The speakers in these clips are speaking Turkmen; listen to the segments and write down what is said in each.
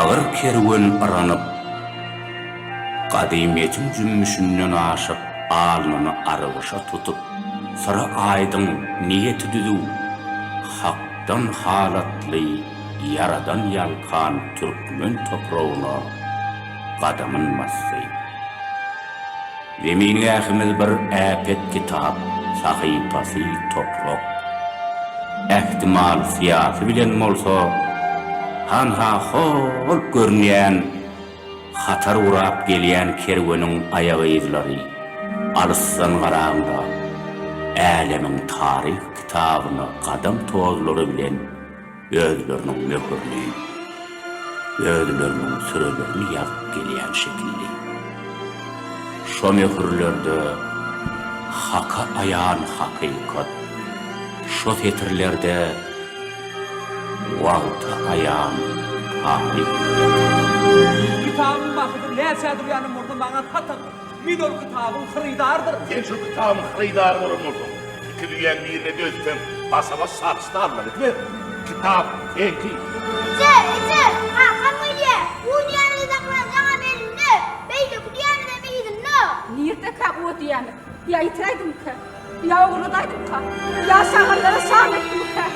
Agyr kerwen yranyp, gadymyýetiň jümmüşinden aşyp, alnyny argyşa tutup, syry aýdyň, niýeti düzüw, Hakdan halatly Ýaradan ýalkan türkmen topragyna gadamyn basdy. Zemingähimiz bir äpet kitap, sahypasy toprak. Ähtimal syýasy bilen bolsa, hanha hol görünýän hatar gurap gelýän kerweniň aýak yzlary alysdan garaňda, älemiň taryh kitabyna gadam tozlary bilen özleriniň möhürini, özleriniň sürelerini ýazyp gelýän şekilli. Şo möhürlerde Haka aýan hakykat, şo setirlerde wagta aýan taryh ýatyr. Kitabyň bahasy näçä durýanam bolsa maňa sataň. Men ol kitabyň hyrydarydyryn. Sen şol kitabyň hyrydary bolan bolsaň, iki düýäň birine dözseň, başa-baş satyşda almaly etme. Kitap seňki. Eje, eje, kakam gelýär. Bu düýämizi saklanjagam elinde, beýleki düýämizem yzynda. Nirdekä o düýämiz? Ýa ýitiräýdimikä? Ýa ogurladaýdymyka? Ýa şagallara şam etdimikä?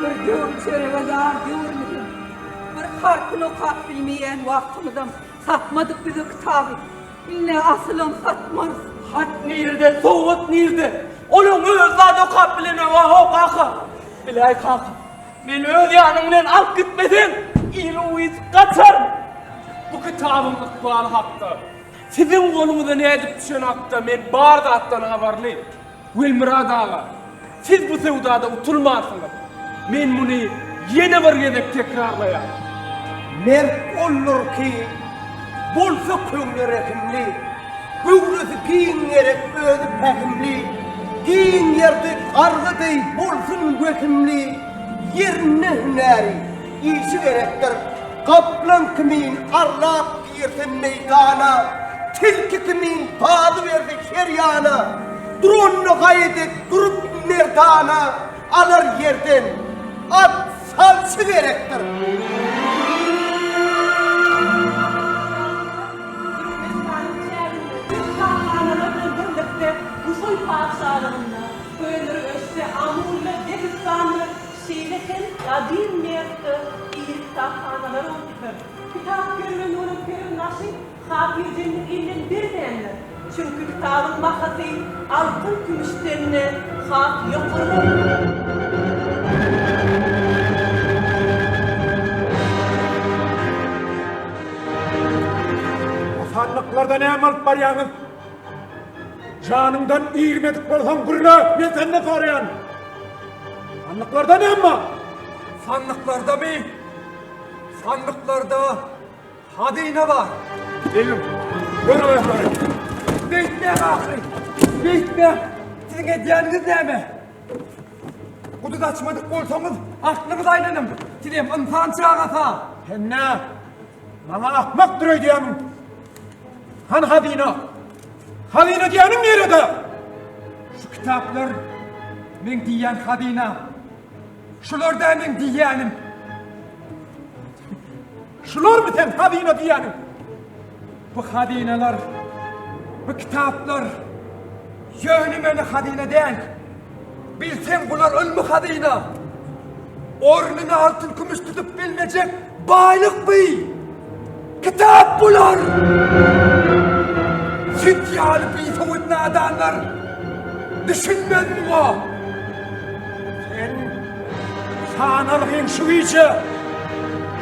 Bir döwüm çörege zar döwrümizem, bir harpyny okap bilmeýän wagtymyzam Satmadyk biz o kitaby. Indi asylam satmarys. Hat nirde, sowgat nirde? Olaň özi zat okap bilenok-a, kaka. Biläý kaka. Meni öz ýanyň bilen alyp gitmeseň, iru-giç gaçaryn. Bu kitabyň ykbaly hakda, siziň goluňyza nädip düşeni hakda men bar zatdan habarly. Welmyrat aga, siz bu söwdada utulmansyňyz. Men muny ýene bir gezek tekrarlaýan. Mert oldur ki, bolsa köňli rehimli, Göwresi giň gerek özi pähimli, Giň ýerde garga deý bolsun wehimli, Ýerinde hünäri, işi gerekdir. Gaplaň kimin arlap girse meýdana, Tilki kimin bazy berse her ýana, Duranda gaýa dek durup merdana, Alar ýerden at salçy gerekdir. Türkmenistanyň çäginde kitaphanalar bilen birlikde Nusaý patyşalygynda, Köneürgençde, Amulda, Dehistanda, şeýle hem gadym Merwde iri kitaphanalar bolupdyr. Kitap kerweni bolan Perim-Naşy hatyrjemlik elden bermändir. Çünki kitabyň bahasy altyn-kümüşden-de has ýokary bolupdyr. O sandyklarda näme alyp barýaňyz? Janyňdan irmedik bolsaň gürle, men senden soraýan. Sandyklarda näme bar? Sandyklaردamy? Sandyklarda hazyna bar. Begim, gör aýaklary. Beýtmäň ahyry. Beýtmäň. Siziň edýäniňiz näme? Guduz açmadyk bolsaňyz, aklyňyz aýlanyň. Sizem ynsan çagasy. Sen nä? Maňa akmakdyr öýdýämiň? Hany hazyna? Hazyna diýýäniň nirede? Şu kitaplar meň diýýän hazynam. Şular da meň diýýänim. Şularmy sen hazyna diýýäniň? Bu hazynalar, bu kitaplar ýöne-möne hazyna däl. Bilseň bular ylmy hazyna. Ornuny altyn-kümüş tutup bilmejek baýlyk bu. Kitap bular. Siz ýaly bisowat nadanlar düşünmez muňa. Sen sanalgyň şu gije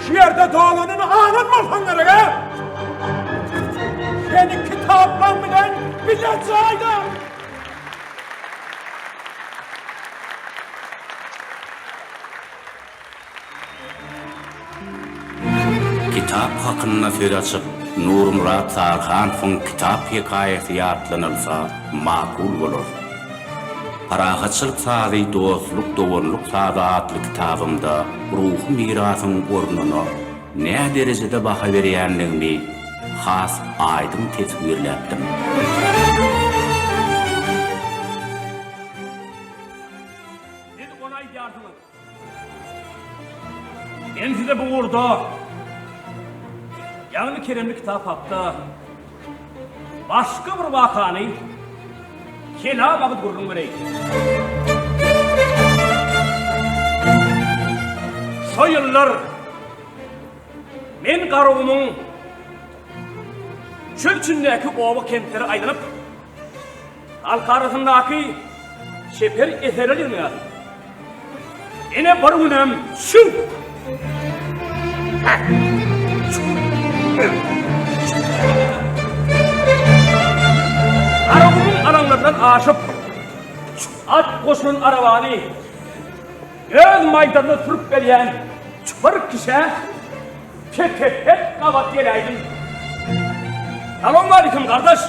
şu ýerde dolanyny aňan bolsaň gerek, a? Seni kitaplaň bilen bile jaýda. Kitap hakynda söz açyp, Nurmyrat Saryhanowyň kitap hekaýasy ýatlanylsa makul bolar. Parahatçylyk sazy, dostluk, doganlyk sazy atly kitabymda ruhy mirasyň ornuna näderejede baha berýändigimi has aýdyň teswirläpdim. Siz ony aýdýarsyňyz. Men size bu ugurda. Ýagny keremli kitap hakda başga bir wakany kelam agyz gürrüň bereýin. Şo ýyllar men Garagumuň çöl içindäki oba-kentlere aýlanyp, Halk arasyndaky çeper eserler ýygnaýardy. Ine bir günem şu Garagumuň alaňlaryndan aşyp, at goşulan arabany öz maýdalyna sürüp gelýän bir kişä pete-pet gabat geläýdim. Salowmalikim, gardaş!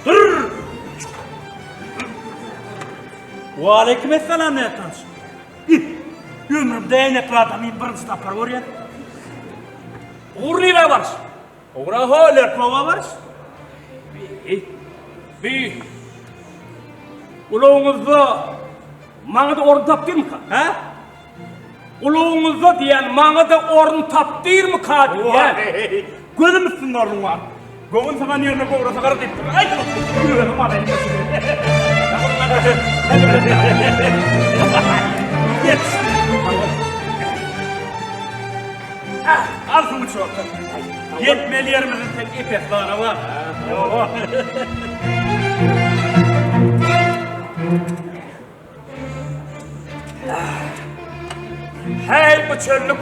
Dur! Waleýkim essalam nätanyş. Ih, ömrümde äýnekli adamy birinji sapar görýän. Ugur nirä baryş? Ugra ho, Lerkowa baryş. Bi, bi. Ulagyňyzda maňa-da orun tapdyrmyka? Hä? Ulagyňyzda diýýän, maňa-da orun tapdyrmyka diýýän. Gözüm üstünde ornuň bar. Göwün sygan ýerine göwre sygar diýipdir. Aý, özüm alaýyn. Geç. Al suw içip otur. Ýetmeli ýerimiziň sen epes dana bar. Häý bu çöllük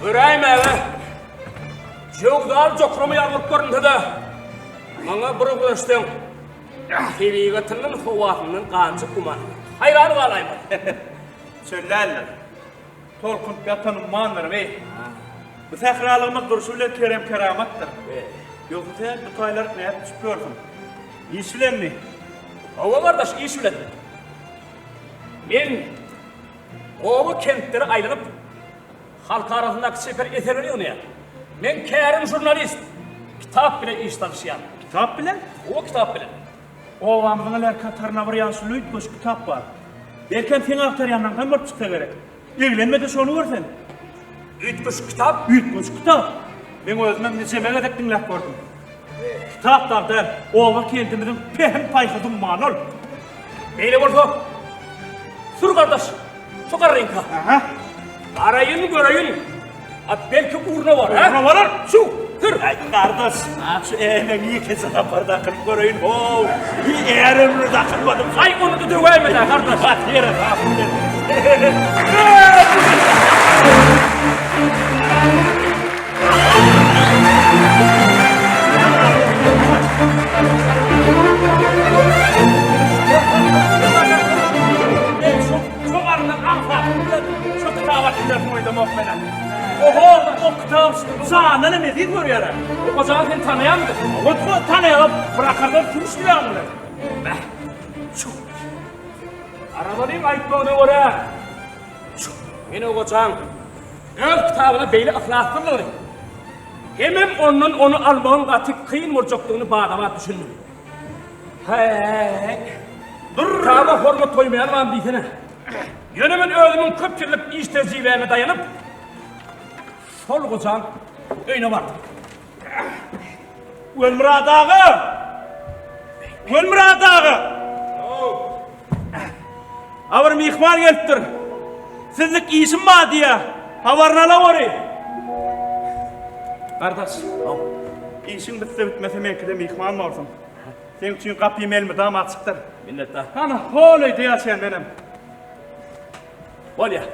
göräýmäge jöwzaly jokrama ýaly bolup görünse-de, maňa bir göçseň, tebigatyndan, howasyndan ganjyk güman. Haýran galaýmaly. Çöl däldir. Tolkunyp ýatan ummandyr, beý. Bu sähralygymyz durşy bilen kerem-keramatdyr. Ýogsa sen bu taýlar nädip düşüp ýörsüň? Iş bilenmi? Hawa gardaş, iş bilen. Men oba-kentlere aýlanyp, halk arasyndaky çeper eserleri ýygnaýan. Meň kärim žurnalist. Kitap bilen iş salyşýan. Kitap bilen? Hawa, kitap bilen. Obamyzyň ilerki hatarynda bir ýaşuly üýtgeşik kitap bar. Belkem seň agtarýanlaňdan bolup çyksa gerek. Eglenme-de şony gör sen. Üýtgeşik kitap? Üýtgeşik kitap. Meň özümem nijeme gezek diňläp gördüm. Kitap dag däl, oba-kendimiziň pähim-paýhas ummany ol. Beýle bolsa, sür gardaş, şu garryňka. Aha. Garaýyn, göreýin. A belki ugruna bolar, hä? Ugruna bolar. Şu, sür. Aý, gardaş, şu äýnegiňi ýekeje sapar dakynyp göreýin, how. Bir är ömri dakynmadym. Aý, ony-da döwäýme-dä, gardaş. Bat ýere, sapyň bilen. Arabalyň aýtmagyna görä, men o gojaň Öz kitabyna beýle yhlassyzlygyny hemem ondan ony almagyň gaty kyn boljakdygyny bada-bat düşündim. Häý, kitaba hormat goýmaýan bam diýsene. Ýöne men özümiň köp ýyllyk iş tejribäme daýanyp, şol gojaň öýüne bardym. Welmyrat aga! Welmyrat aga! A bir myhman gelipdir. Sizlik işim bar diýýär. Habaryny alaweri. Gardaş, işiň bitse bitmese meňkide myhman borsuň. Seň üçin gapym elmydama açykdyr. Minnetdar. Hany, hol öýde ýaşaýan menem. Bolýar.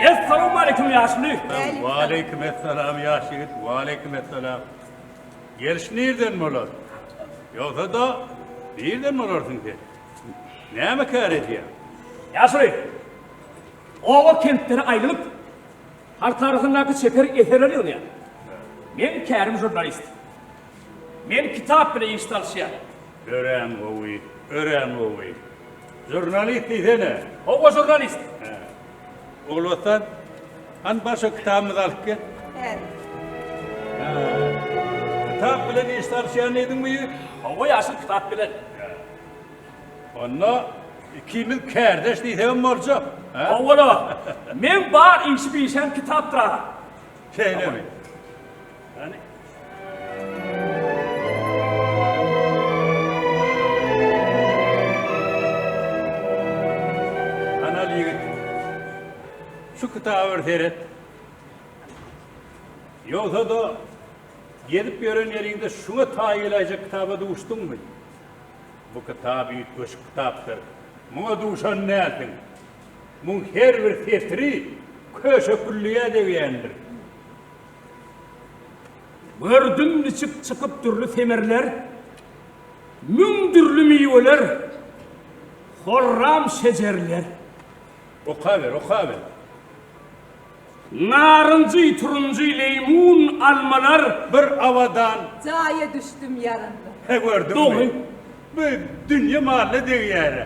Essalawmaleýkim ýaşuly. Waleýkim essalam ýaş ýigit, waleýkim essalam. Geliş nirden bolar? Ýogsa-da nirden bolarsyň sen? Näme kär edýäň? Ýaşuly, oba-kentlere aýlanyp, Halk arasyndaky çeper eserler ýygnaýan. Meň kärim žurnalist. Men kitap bile iş salyşýan. Örän gowy, örän gowy. Žurnalist diýsene. Hawa, žurnalist. Hä. Ogulbossan, hany bar şo kitabymyzy alyp gel. Häzir. Hä. Kitap bilen iş salyşýan diýdiňmi ýigit? Hawa, ýaşuly, kitap bilen. Onda. Ikimiz kärdeş diýsegem boljak. Hawa-la, meň bar işi-pişäm kitapdyr aga. Şeýlemi? Hany. Hany al ýigit. Şu kitaba bir seret. Ýogsa-da, gezip ýören ýeriňde şuňa taý geläýjek kitaba duşduňmy? Bu kitap üýtgeşik kitapdyr. Muňa duşan dälsiň. Muň her bir setiri köşe küllüýä degýändir. Gördüm niçik çykyp dürli semerler, Müň dürli miweler, horram şejerler. Okaber, okaber. Narynjy, turunjy, leýmun, almalar. Bir abadan. Jaýa düşdüm ýaranda. He gördüňmi? Dogry. Bu dünýe malyna degýär-ä.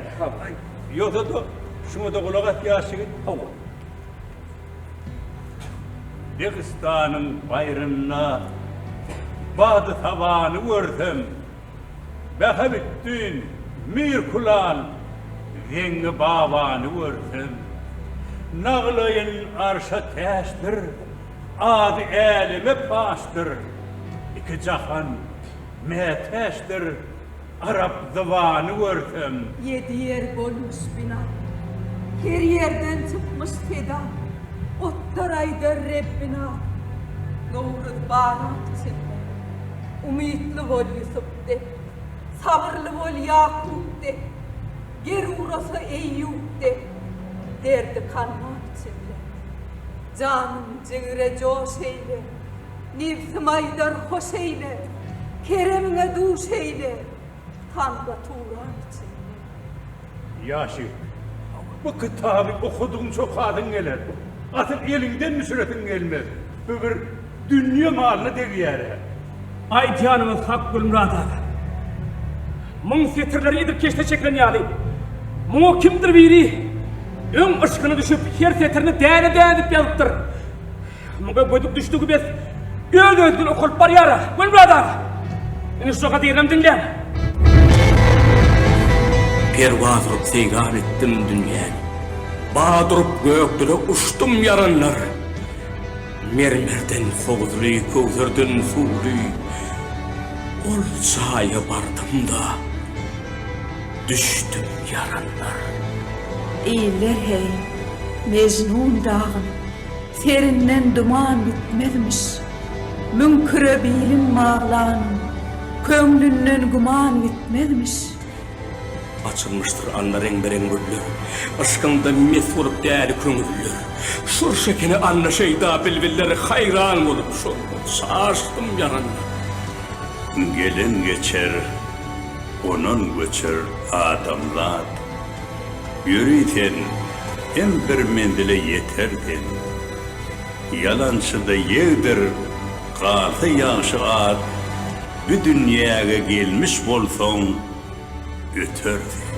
Ýogsa-da, şuňa-da gulak as ýaş ýigit. Hawa. Dehistanyň baýrynda bady-sabany görsem, Behebitdin Mir Kulan Zeňňi babany görsem, Naglaýyn arşa täçdir, ady äleme paşdyr, Iki jahan mätäçdir arap zybany görsem. Ýedi ýer bolmuş bina, her ýerden çykmyş seda, Otlar aýdar Rebbina, Nowruz barak içinde. Umytly bol Ýusup dek, Sabyrly bol Ýakup dek, Ger ugrasa Eýýup dek, Derdi kanman içinde. Janym jigre joş eýle, Nebsim aýdar hoş eýle, Keremiňe duş eýle, Tanga Turan içinde. Ýaş ýigit, bu kitaby okadygyňça okasyň geler. Asyl eliňden düşüresiň gelmez. Bu bir dünýe malyna degýär-ä. Aýdýanyňyz hak Gülmyrat aga. Muň setirleri edil keşde çekilen ýaly. Muňa kimdir biri öň yşkyna düşüp her setirini däne-däne edip ýazypdyr. Muňa gödük düşdügi bes, öz-özünden okalyp barýar-a, Gülmyrat aga! Indi şu gadyrynam diňläň. Perwaz urup seýran etdim dünýäni. Bat urup göklere uçdum ýaranlar. Mermerden howuzly, köwserden suwly ol jaýa bardym-da, düşdüm ýaranlar. Iller heý, Mejnun dagyn Serinden duman gitmezmiş. Müňküre bilin baglanyň, Köňlünden güman gitmezmiş. Açylmyşdyr anda reňbe-reň güller, Yşkyňda mes bolup däli köňüller. Şur şekeni anda şeýda bilbiller Haýran bolup şonda çaşdym ýaranlar. Gelen geçer, gonan göçer adamzat. Ýöri sen, hem bir menzile ýeter sen. Ýalançyda ýegdir, galsa ýagşy at, Bü dünýäge gelmiş bolsaň, öter sen.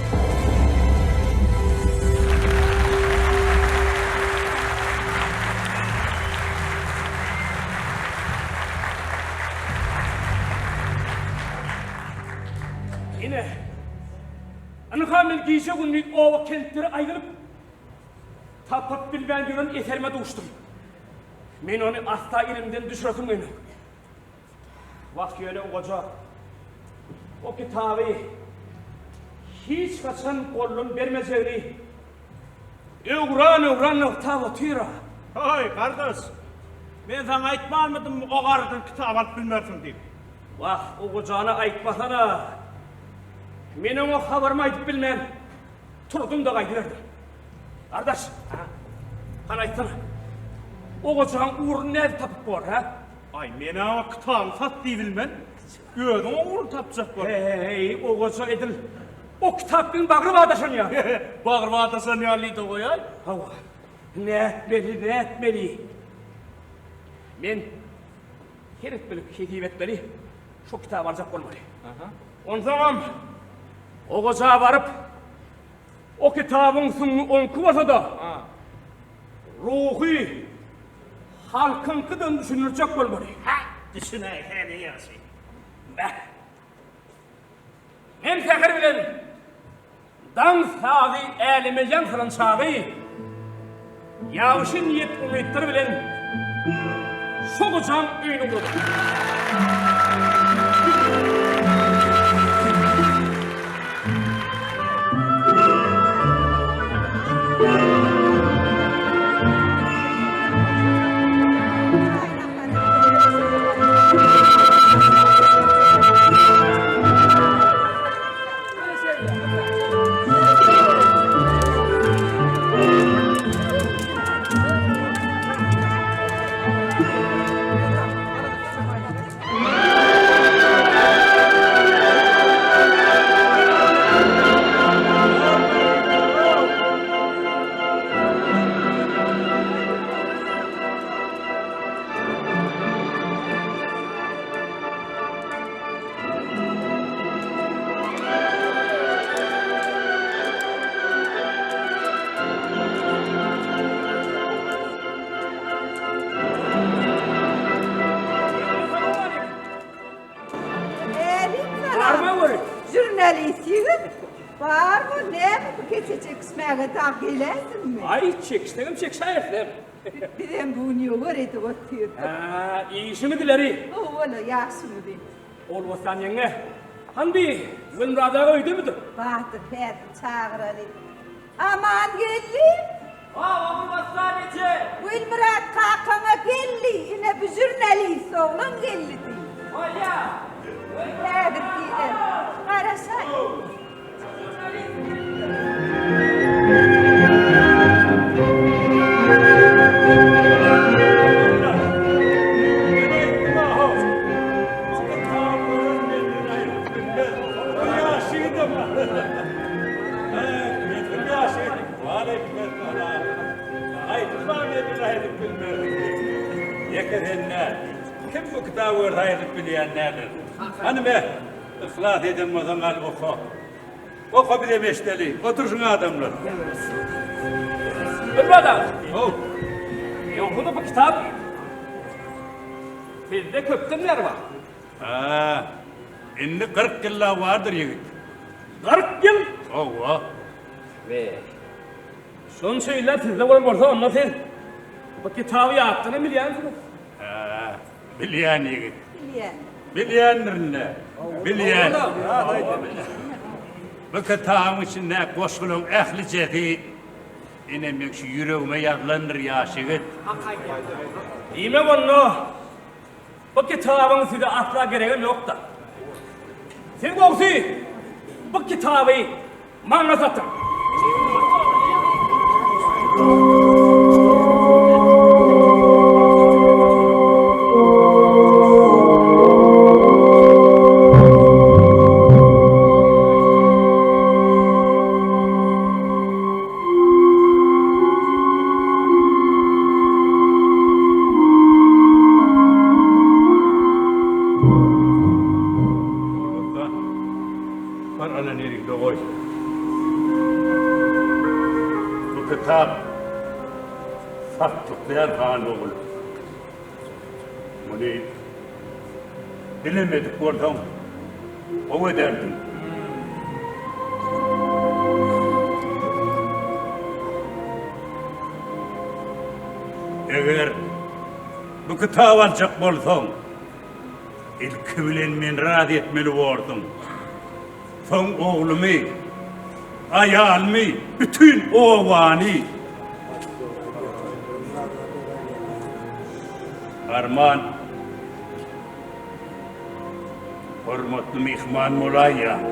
Ine, Ynha men gije-gündiz oba-kentleri aýlanyp, tapyp bilmän ýören eserime duşdum. Men ony asla elimden düşüresim gelmedi. Wah, ýöne goja o kitaby hiç haçan goldan bermejegini öwran-öwran nygtap otyr-a. Haý, gardaş, men saňa aýtmanmydym o garrydan kitap alyp bilmersiň diýip. Wah, o gojana aýtmasana. Men oňa habarymy aýdyp bilmän, turdum-da gaýdyberdim. Gardaş, hany aýtsana, o gojaň ugruny nädip tapyp bor, hä? Aý, men-ä oňa kitabyňy sat diýibilmen. Özüň ugruny tapjak bol. Heý, o goja edil o kitap bilen bagry badaşan ýaly. Bagry badaşan ýaly diýdi goýaý. Hawa, nätmeli, nätmeli? Men Her etmelik, hesip etmeli, şo kitaby aljak bolmaly. Onsoňam o goja baryp, o kitabyň süňňi oňky bolsa-da, ruhy halkyňkydygyny düşündirjek bolmaly. Hä, düşünäýsäni ýagşy. Beh! Men säher bilen. Daň sazy äleme ýaň salan çagy, Ýagşy niýet-umytlar bilen şo gojaň öýüne ugradyk. Jurnalist ýigit, barmy näme bu keçe çekişmäge dag geläýdiňmi? Aý, çekişsegem çekişäýersem. Bizem bu gün ýowar edip otyrdyk. Hä, işiňiz ileri. Howwa-la, ýagşymyzy. Ogulbossan ýeňňe, hany bi Welmyrat aga öýdemidir? Bardyr, häzir çagyraly. Amangeldi! Haw, Ogulbossan eje! Welmyrat kakaňa geldi, ine bu žurnalist oglan geldi diý. Bolýa. Häzir geler. Garaşaý. Kim bu kitaby görse aýrylyp bilýän däldir. Hany me, yhlas eden bolsaň al oka. Oka bizem eşdeli. Oturşyň adamlar. Gülmät aga. How. Ýogsa-da bu kitap sizde köpden bäri bar. Ha. Indi 40 ýyllap bardyr ýigit. 40 ýyl? Hawa. We. Şonça ýyllap sizde bolan bolsa, onda siz bu kitaby ýatdan hem bilýänsiňiz. Ha. Bilýän ýigit. Bilýän. Bilýändirin-dä. Bilýän. Bu kitabyň içindäki goşgularyň ählijesi ine meň şu ýüregime ýazylandyr ýaş ýigit. Diýmek onda bu kitabyň size asla geregem ýok-da. Siz gowsy bu kitaby Maňa satyň! Bar alan ýeriňde goý. Bu kitap satlyk däl han ogul. Muny dilemedik bolsaň gowy ederdiň. Eger bu kitaby aljak bolsaň, Ilki bilen meni razy etmeli borsuň. Soň oglumy, aýalymy, bütin obany. Arman, hormatly myhman bolaýýaň.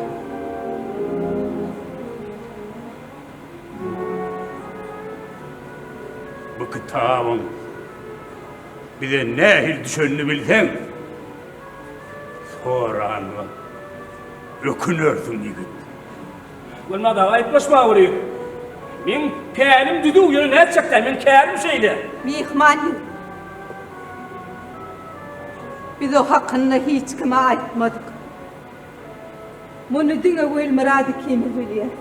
Bu kitabyň Bize nähili düşenini bilseň, soranyňa ökünersiň, ýigit. Gulmaz aga aýtmaşma weli. Meň pälim düzüw, ýöne nätjek-dä, meň kärim şeýle. Myhman ýigit. Biz o hakynda hiç kime aýtmadyk. Muny diňe Welmyrat ikimiz bilýäs.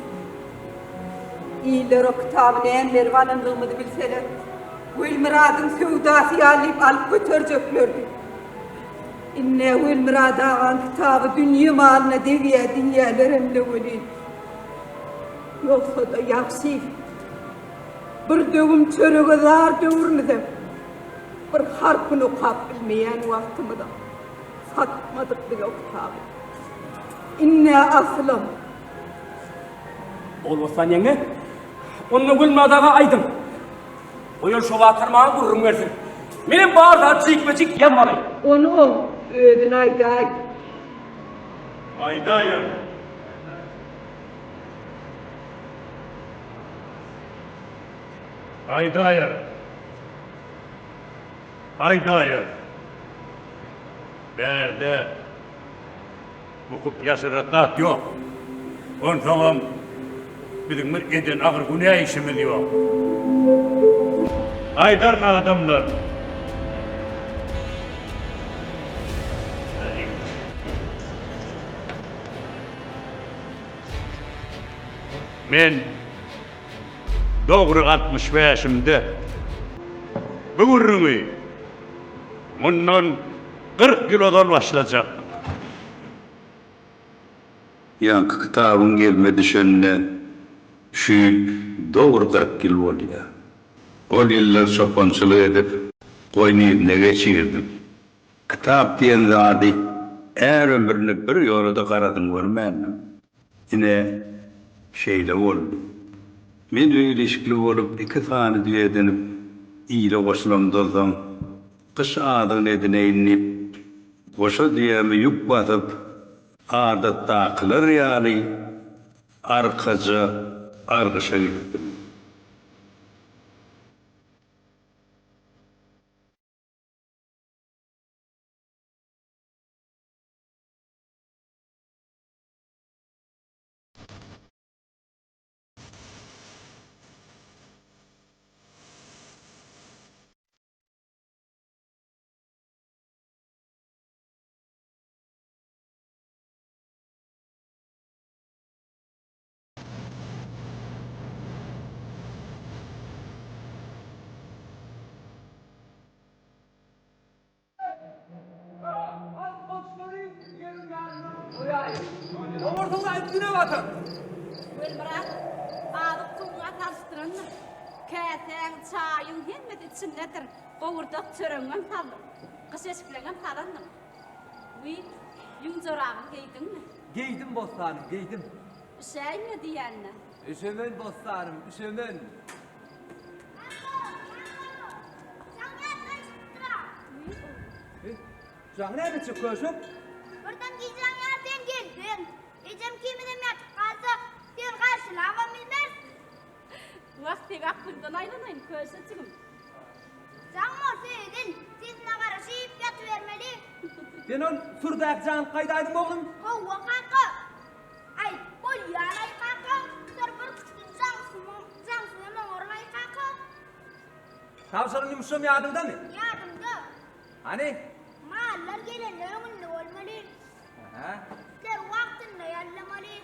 Iller o kitaby näme berip alandygymyzy bilseler, Welmyradyň söwdasy ýaly diýip alyp göterjeklerdi. Indi Welmyrat agaň kitaby dünýe malyna degýä diýýälerem-le welin. Ýogsa-da ýagşy, bir döwüm çörege zar döwrümizem, bir harpyny okap bilmeýän wagtymyzam satmadyk biz o kitaby. Ind-ä asylam. Ogulbossan ýeňňe, onda Gülmyrat aga aýdyň. Goý ol şo wagtlar maňa gürrüň bersin. Menem bar zat jikme-jik ýazmaly. Ony oň özüne aýdaý. Aýdaýyn. Aýdaýyn. Aýdaýyn. Bärde bukup ýaşyrak zat ýok. Onsoňam biziň bir eden agyr günä işimiz ýok. Aýdaryn adamlar. Men dogry 60 bäşimde bu gürrüňi mundan 40 ýyl ozal başlajak. Ýaňky kitabyň elime düşenine şu ýyl dogry 40 ýyl bolýar. Ol ýyllar çopançylyk edip, goýun yzyna geçirdim. Kitap diýen zady är ömründe bir ýola-da garasyny görmändim. Ine, şeýle boldy. Men öýli-işikli bolup, iki sany düýe edinip, ile goşulamdan soň, gyş azygyny edineýin diýip, goşa düýämi ýük basyp, adatdakylar ýaly arkaja argyşa gitdim. Welmyrat, azyk suwuňa salyşdyrandyr. Käsäň, çaýyň hemmesi içindedir. Gowurdak çöregiňem saldym. Gyş eşikleňem salandym. Wiý, ýüň jorabyňy geýdiňmi? Geýdim, Bossanym, geýdim. Üşäýme diýende. Üşemen, Bossanym, üşemen. Jaň näme etjek köşek? Birden gijäň ýary sen gelseň, ejem ikimizem ýatyp galsak, seni garşylabam bilmeris. Wah, seň aklyňdan aýlanaýyn, köşejigim. Jaň bolsa edil, sesine garaşyp ýatybermeli. Sen ol sürdäki jaňy gaýdaýdyň oglum? Hawa, kaka. Aý, bolýar-aý, kaka. Şol bir kiçijik jaňsy hem oňaryn-aý, kaka. Tabşyran ýumşam ýadyňdamy? Ýadymda. Hany? Mallar gelende öňünde bolmaly. Aha. Itler wagtynda ýallamaly.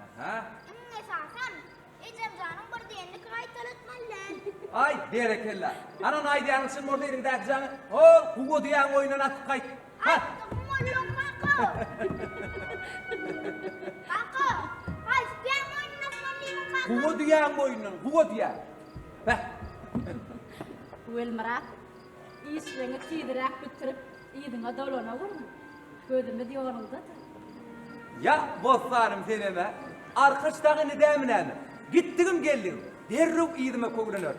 Aha. Iň esasam, Ejemjanyň bir diýenini gaýtalatmaly däl. Aý, berekella. Ana ony aýdýanyň çyn bolsa eliňdäki jaňy hol guwa düýäň boýundan atyp gaýt. Ha. Aýtdygym bolýa kaka. Kaka, haýsy düýäň boýnundan atmaly diýdiň kaka? Guwa düýäň boýundan, guwa düýä. Beh. Welmyrat, işleňi tizräk bitirip, yzyňa dolanawurgyn. Gözümiz ýoluňdadyr. Ýa, bossanym senem-ä, arkaç dagy indi dämi näme? Gitdigim geldigim, derrew yzyma köwlener.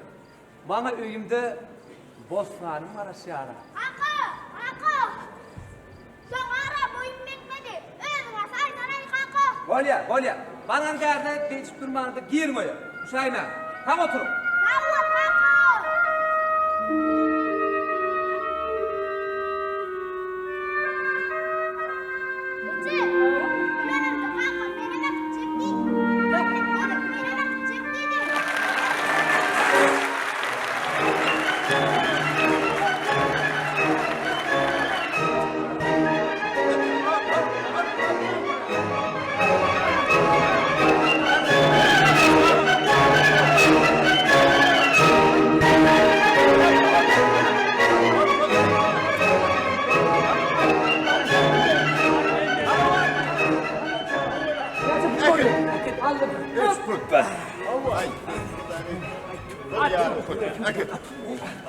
Maňa öýümde bossanym garaşýar-a. Kaka, kaka! Şoňa ara boýum ýetmedi. Özüň asaýsana-aý, kaka! Bolýa, bolýa. Baran bärde beýdişip durmaňda giriň öýe. Üşäýmäň. Sag oturyň. Sag bol, kaka! Eje, ulanamda kakam menem äkitjek diýdi. Menem äkitjek diýdi. Üç put. Hawa. Bir ýarym put. Äkit.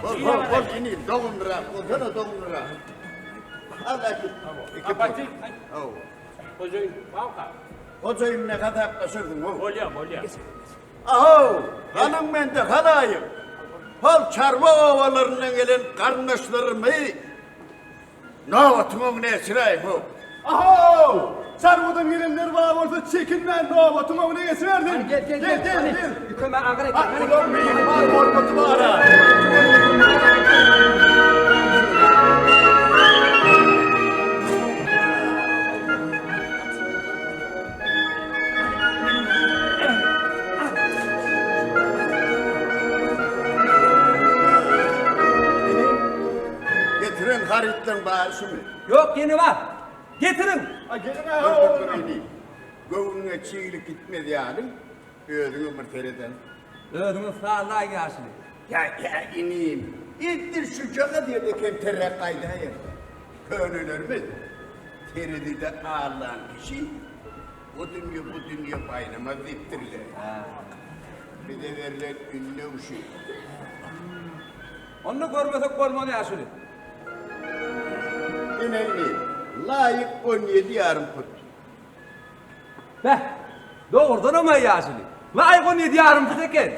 Bol, bol, bol, inim, dogumlyrak, bolsana dogumlyrak. Al äkit. Iki put. Hawa. Hojaýyn, barka. Hojaýyn bilen hasaplaşarsyň, how. Bolýar, bolýar. Ahow, galyň mende halaýyk. Hol çarwa obalaryndan gelen garyndaşlarymy Nobatyň öňüne geçiräý, how! Ahow! Çarwadan gelenler bar bolsa çekinmän nobatyň öňüne geçibersin! Gel, gel, gel, gel, gel! Ýükeme agyr eken. A, olar myhman hormaty bar-a! Getiren harytlaryň bary şumy? Ýok, ýene bar. Getiriň! A geliň-ä ho! Dur, dur, Göwnüňe çiglik gitmez ýaly, özüňem bir sereden. Özüňiz sazlaýyň ýaşuly. Ýa, ýa, inim, edil şujagaz ýerde kemterräk gaýdaýaň. Könelerimiz, Terezide allan kişi o dünýe, bu dünýe baýlamaz diýipdirler. Bize berlen ündew şu. Onda görmesek bolmaz ýaşuly. Ine indi, laýyk 17 ýarym put. Beh, dogrudanam-aý ýaşuly. Laýyk 17 ýarym put eken.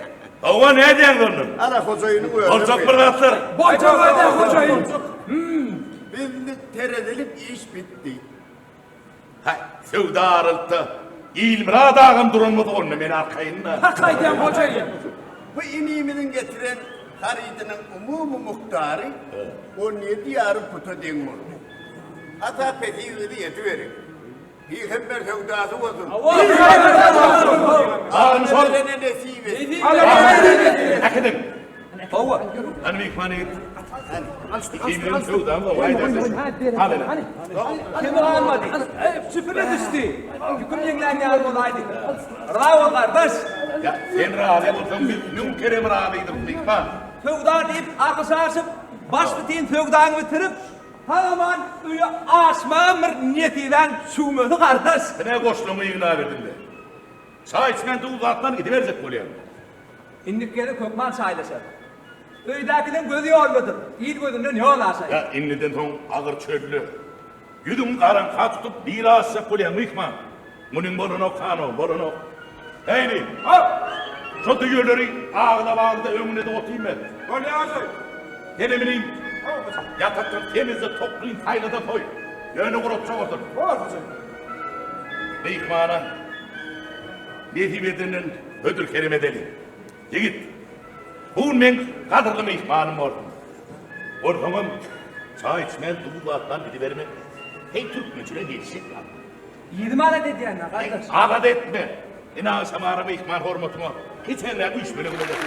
Hawa, nädýäňiz onda? Ana, hojaýynyň özi. Boljak bir zatlar. Boljak aýdan hojaýyn. Bizlik terezilik iş bitdi. Haý, söwda aralykda Ilmyrat agam duran bolsa onda men arkaýyn-da. Hak aýdýaň hojaýyn. Bu inimiziň getiren harydynyň umumy mukdary 17 ýarym puta deň boldy. Hasap hesibiňizi ýetiberiň. Pygamber söwdasy bolsun. Agam şol. Alana nesip etsin. Äkidiň. Hawa. Hany myhman ýigit. Ikimiziň söwdamyz oňa aýdarsyň. Al ene. Kemi galmady. Süpüne düşdi. Ýüküm ýeňlän ýaly bolaýdy. Rawy gardaş. Ýa, sen razy bolsaň biz müň kerem razydyrys myhman. Söwda diýip argyşaşyp, baş bitin söwdaňy bitirip, sag-aman öýe aşmagam bir nesibäň çüwmesi gardaş. Ine goşlaryňy ýygnaberdiň-de. Çaý içmän duz zatdan gidiberjek bolýaň. Indiki gezek hökman çaýlaşarys. Öýdäkiniň gözi ýoldadyr, il gözünden ýol aşaýyn. Ýa indiden soň agyr çölde ýüzüňi garaňka tutup bir aşjak bolýaň myhman. Munyň bolanok hano, bolanok. Heýli, hop! Şo düýeleri agla-bagla-da öňüne-de otyrma. Bolýar hojaýyn. Senem inim, ýatakdan semizde toklyn saýla-da soý. Ýöne guratjak otur. Bor hojaýyn. Myhmana nesip edenden hödür-kerem edeli. Ýigit, bu gün meň gadyrly myhmanym bolsun. Onsoňam çaý içmän duz zatdan gidiberme. Heý türkmençilige gelişjek zat. Yzymy alada edýän-dä, gardaş. Alada etme. Ine agşamara myhman hormatyňa kiçeňräk üýşmeleň bolar.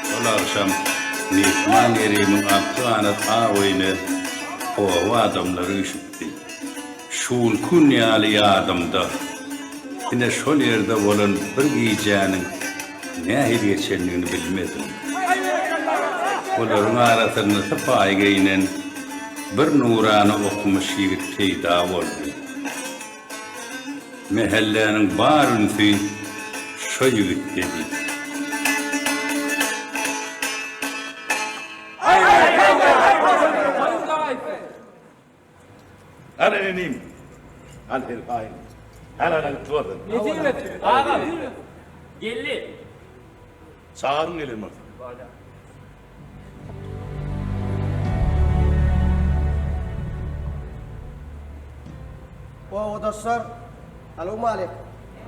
Şol agşam myhman Erimiň alty ganat ak öýüne oba adamlary üýşüpdi. Şu günki gün ýaly ýadymda, ine şol ýerde bolan bir gijäniň nähili geçendigini bilmedim. Olaryň arasynda sypaýy geýnen bir nurana okumyş ýigit peýda boldy. Mähelläniň bar ünsi şo ýigitdedi. Al inim. Al helpaýyň. Al al gutly bolsun. Nesip etsin. Agam. Geldi. Çagyryň gelen bolsa. Obadaşlar, salowmaleýkim.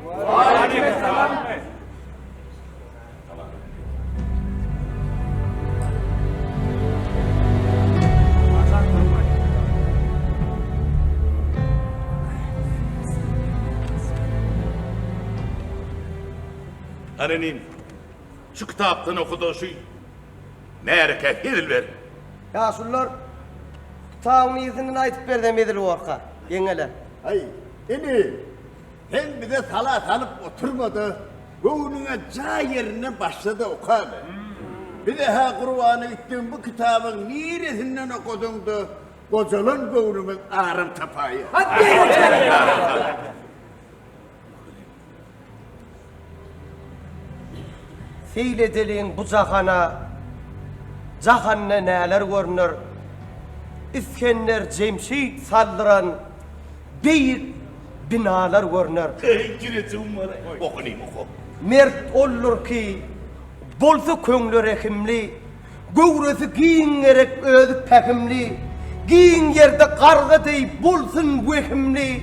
Waleýkim Hany inim, şu kitapdan oku-da şu märekä hezil ber. Ýaşulular, kitabyň yzyndan aýdyp bersem hezil borka, ýeňňeler. Aý, inim, sen bize sala salyp oturma-da. Göwnüňe jaý ýerinden başla-da oka-da. Bize-hä gurbana gitdigiň bu kitabyň niresinden okasaň-da gojalan göwnümiz aram tapaýýar. Seýl edeliň bu jahana, Jahanda näler görner? Isgender Jemşit saldyran Beýik binalar görner. Mert oldur ki, bolsa köňli rehimli, Göwresi giň gerek özi pähimli, Giň ýerde garga deý bolsun wehimli,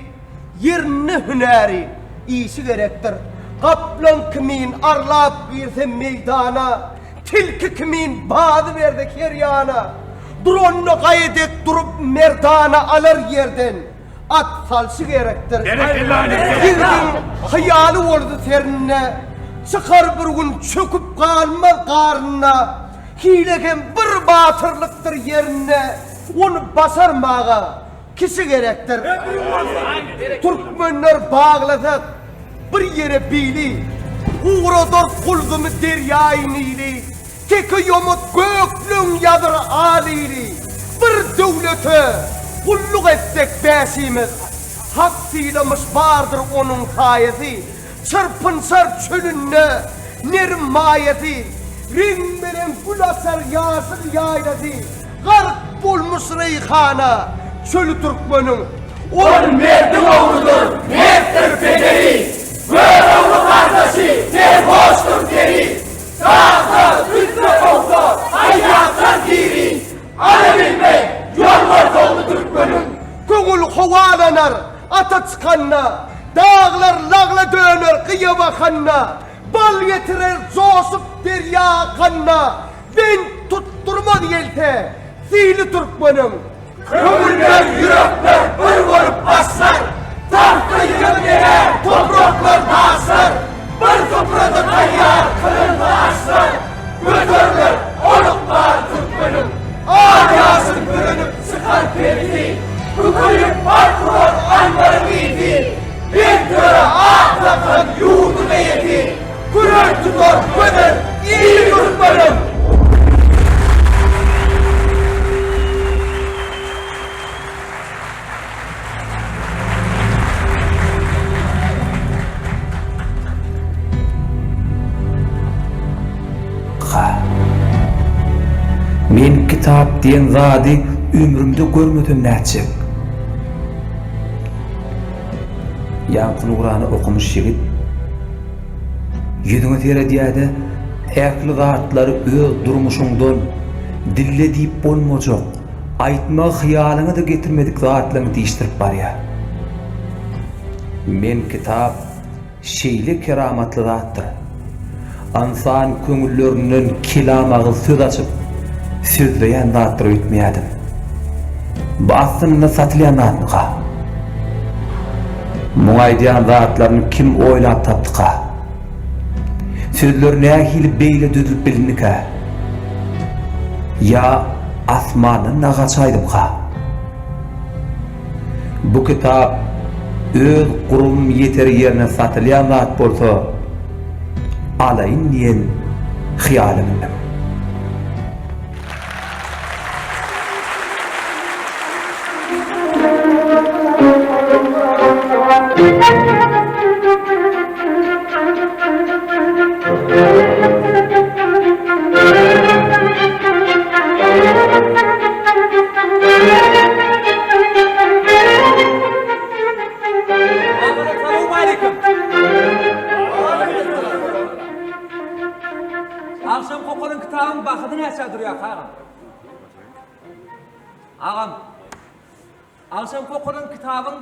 Ýerinde hünäri, işi gerekdir. Gaplaň kimin arlap girse meýdana, Tilki kimin bazy berse her ýana, Duranda gaýa dek durup merdana Alar ýerden at salşy gerekdir. Ýigidiň hyýaly bolsa serinde, Çykar bir gün çöküp galmaz garynda, Hile hem bir batyrlykdyr ýerinde, Ony başarmaga kişi gerekdir. Türkmenler baglasak bir ýere bili, Guradar gulzumy derýaýy Nili, Teke ýomut gökleň ýazyr alyly, Bir döwlete gulluk etsek bäşimiz, Hak sylamyş bardyr onuň saýasy, Çyrpynşar çölünde nerim maýasy, Reňbe-reň gül açar ýaşyl ýaýlasy, Gark bolmuş reýhana çöli türkmeniň. Ol merdiň ogludyr, mertdir pederi, Görogly gardaşy serhoşdyr seri, Dagda, düzde kowsa, aýaklar diri, Alabilmez ýolbars ogly türkmeniň. Köňül howalanar ata çykanda, Daglar lagla döner gyýa bakanda, Bal getirer joşup derýa akanda, Bent tutdurmaz gelse sili türkmeniň. Köňüller, ýürekler bir bolup başlar, Tagta ýygnanýar topraklar, daşlar, Bir suprada taýýar kylynsa aşlar, Göteriler ol ykbal türkmeniň. Al-ýaşyl bürenip çykar perisi, Kükeýip bark urar anbaryň ysy, Bent töre at dakan ýurduň eýesi, Kürek tutar gözel il türkmeniň. Ha. Men kitap diýen zady ömrümde görmesem nätjek? Ýaňky Nurana okumyş ýigit ýüzüňe seredýär-de, ähli zatlary öz durmuşyňdan dilde diýip bolmajak, aýtmagy hyýalyňa-da getirmedik zatlaryňy diýişdirip barýar. Men kitap Şeýle keramatly zatdyr. Ynsan köňüllerinden kelam agyz söz açyp, sözleýän zatdyr öýtmeýärdim. Bu aslynda satylýan zatmyka? Muň aýdýan zatlaryny kim oýlap tapdyka? Sözler nähili beýle düzlüp bilindikä? Ýa asmandan-da gaçaýdymka? Bu kitap öz gurum ýeter ýerine satylýan zat bolsa alaýyn diýen hyýala mündüm. Agşam okalan kitabyň bahasy näçä durýar agam? Agam. Agşam okalan kitabyň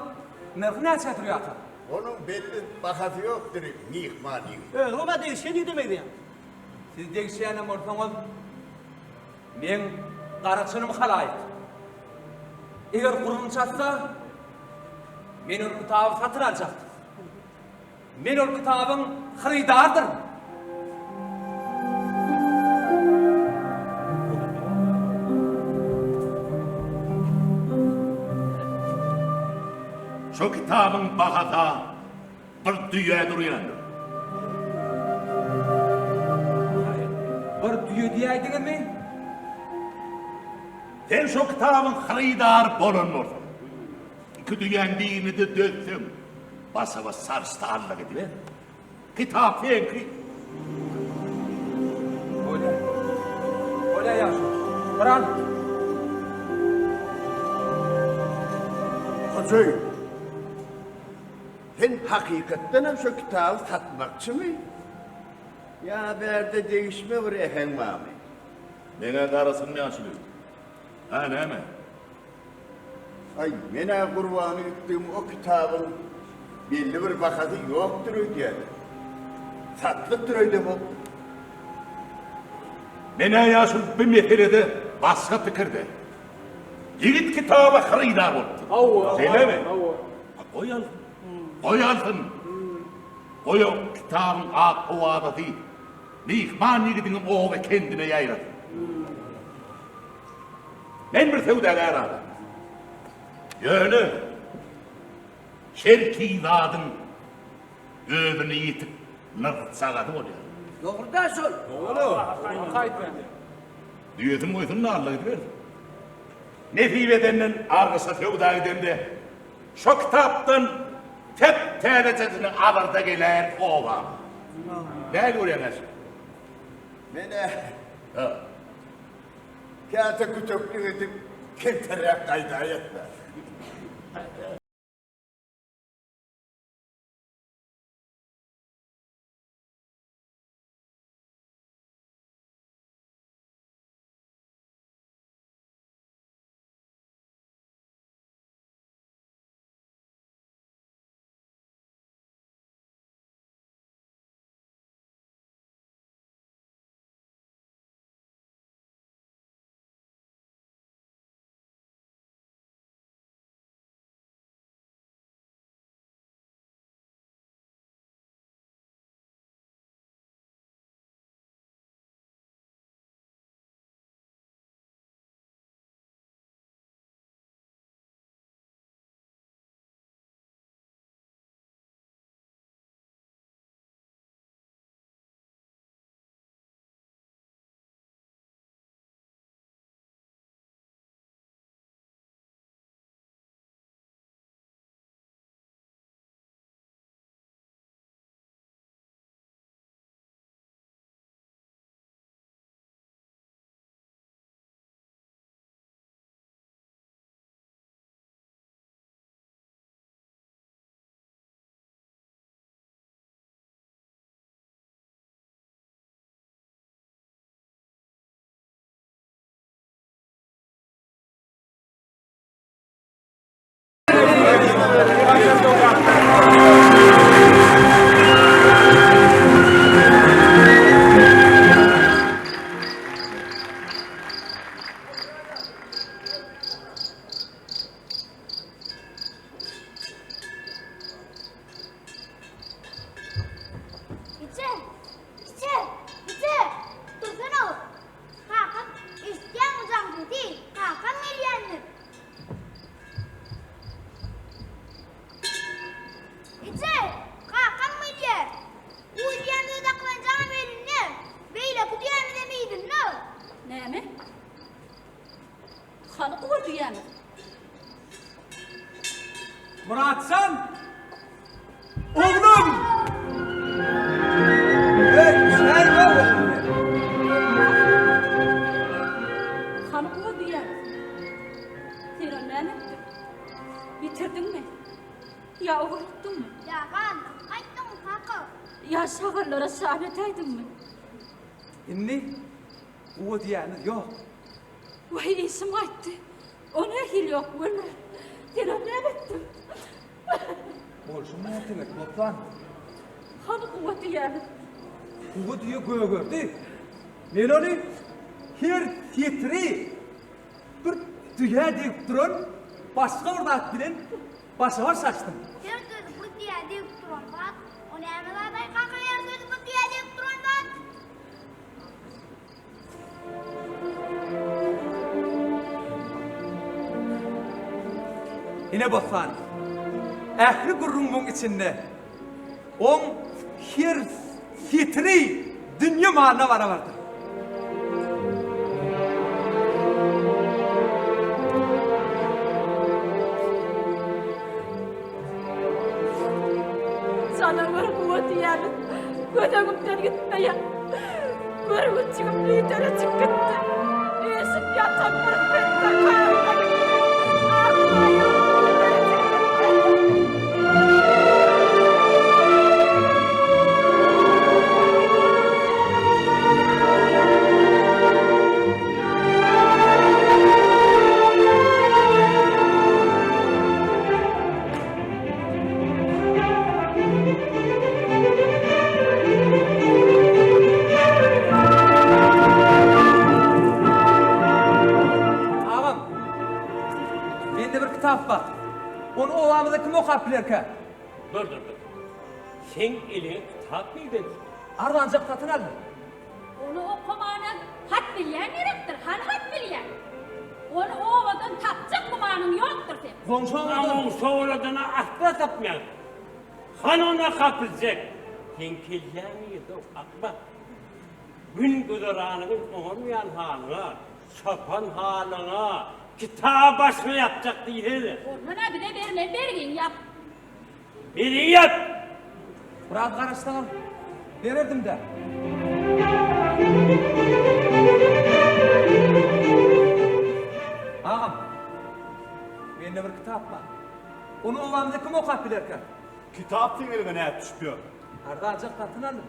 nyrhy näçä durýar? Onuň belli bahasy ýokdur, myhman ýigit. Özüňem-ä degişgen ýigide meňzeýäň. Siz degişýänem bolsaňyz, Meň gara çynym halaýyk. Eger gurnym çatsa, men ol kitaby satyn aljakdym. Men ol kitabyň hyrydarydyryn. Şo kitabyň bahasy bir düýä durýandyr. Bir düýe diýäýdiňizmi? Sen şo kitabyň hyrydary bolan bolsaň, iki düýäň birini-de dözseň, basa-bas sarçda alla gidiber. Kitap seňki. Bolýar. Bolýar ýagşy. Bir al. Hojaýyn, sen hakykatdanam şo kitaby satmakçymy? Ýa bärde degişme bir äheň barmy? Meň-ä garasym ýaşuly. Hä, näme? Aý, men-ä gurbany gitdigim o kitabyň belli bir bahasy ýokdur öýdýän. Satlykdyr öýdemok. Men-ä ýaşuly bu meselede başga pikirde. Ýigit kitaba hyrydar bolupdyr. Hawa. Şeýlemi? Hawa. Goý alsyn. Goý alsyn. Goý o kitabyň at-owazasy myhman ýigidiňem oba-kendine ýaýrasyn. Men bir söwdagär adam. Ýöne her zadyň özüne ýetik nyrh çagasy bolýar. Dogry-da şol. Dogry. Düýesini goýsun-da Alla gidibersin. Nesip edenden argyşa söwda gidende şo kitapdan täp-täzejesini alar-da geläýer obama. Nähili görýäň äşe? Men-ä Käte küteklik edip, kemterräk gaýdaýatda. Eje! Eje! Eje! Dursana! Kakam, eşitýäňmi jaň sesi? Kakam gelýändir. Eje! Kakam gelýär. Uýdýan öz akylanjagam elinde. Beýleki düýämizem yzynda. Näme? Hany guba düýämiz? Myratjan! Oglum! Eý, şäýba oglum! Hany guba düýämiz? Sen ony näme etdiň? Ýitirdiňmi? Ýa ogurlatdyňmy? Ýa galdyryp gaýtdyňmy, kaka? Ýa şagallara şam etäýdiňmi? Indi guba düýämiz ýok. Waý, işim gaýtdy. O nähili ýok, Welwel? Sen ony näme etdiň? Bolşuň nätebet, Bossan? Hany guba düýämiz? Guba düýe gögerdi. Men ony her setiri bir düýä degip duran başga bir zat bilen başa-baş açdym. Her sözi bir düýä degip duran zat? O näme zat-aý, kaka, her sözi bir düýä degip duran zat? Ine Bossan, ähli gürrüň muň içinde. Oň her setiri dünýe malyna barabardyr. Alawar guwa diýýämiz göz öňümden gitmeýär. Görgüçjigim biderejik gitdi. Üýşüp ýatan bir petde karda gitdi. Ak maýam biderejik gitdi. Agam, mende bir kitap bar. Ony obamyzda kim okap bilerkä? Dur, dur, dur. Seň eliňe kitap nirden düşdi? Arzanjak satyn aldym. Ony okamana hat bilýän gerekdir, hany hat bilýän? Ony obadan tapjak gümanyň ýokdur seň. Goňşy obadan. Goňşy obadan-a asla tapmaýaň. Hany ony okap biljek? Seň kelläň nirde, akmak? Gün-güzeranyňy oňarmaýan halyňa, çopan halyňa, kitaby başyňa ýapjak diýsene. Ondan-a bize bermeli bergiňi ýap. Meni ýap! Biraz garaşsaňyz, bererdim-dä. Agam, mende bir kitap bar. Ony obamyzda kim okap bilerkä? Kitap seň eliňe nädip düşüp ýör? Arzanjak satyn aldym.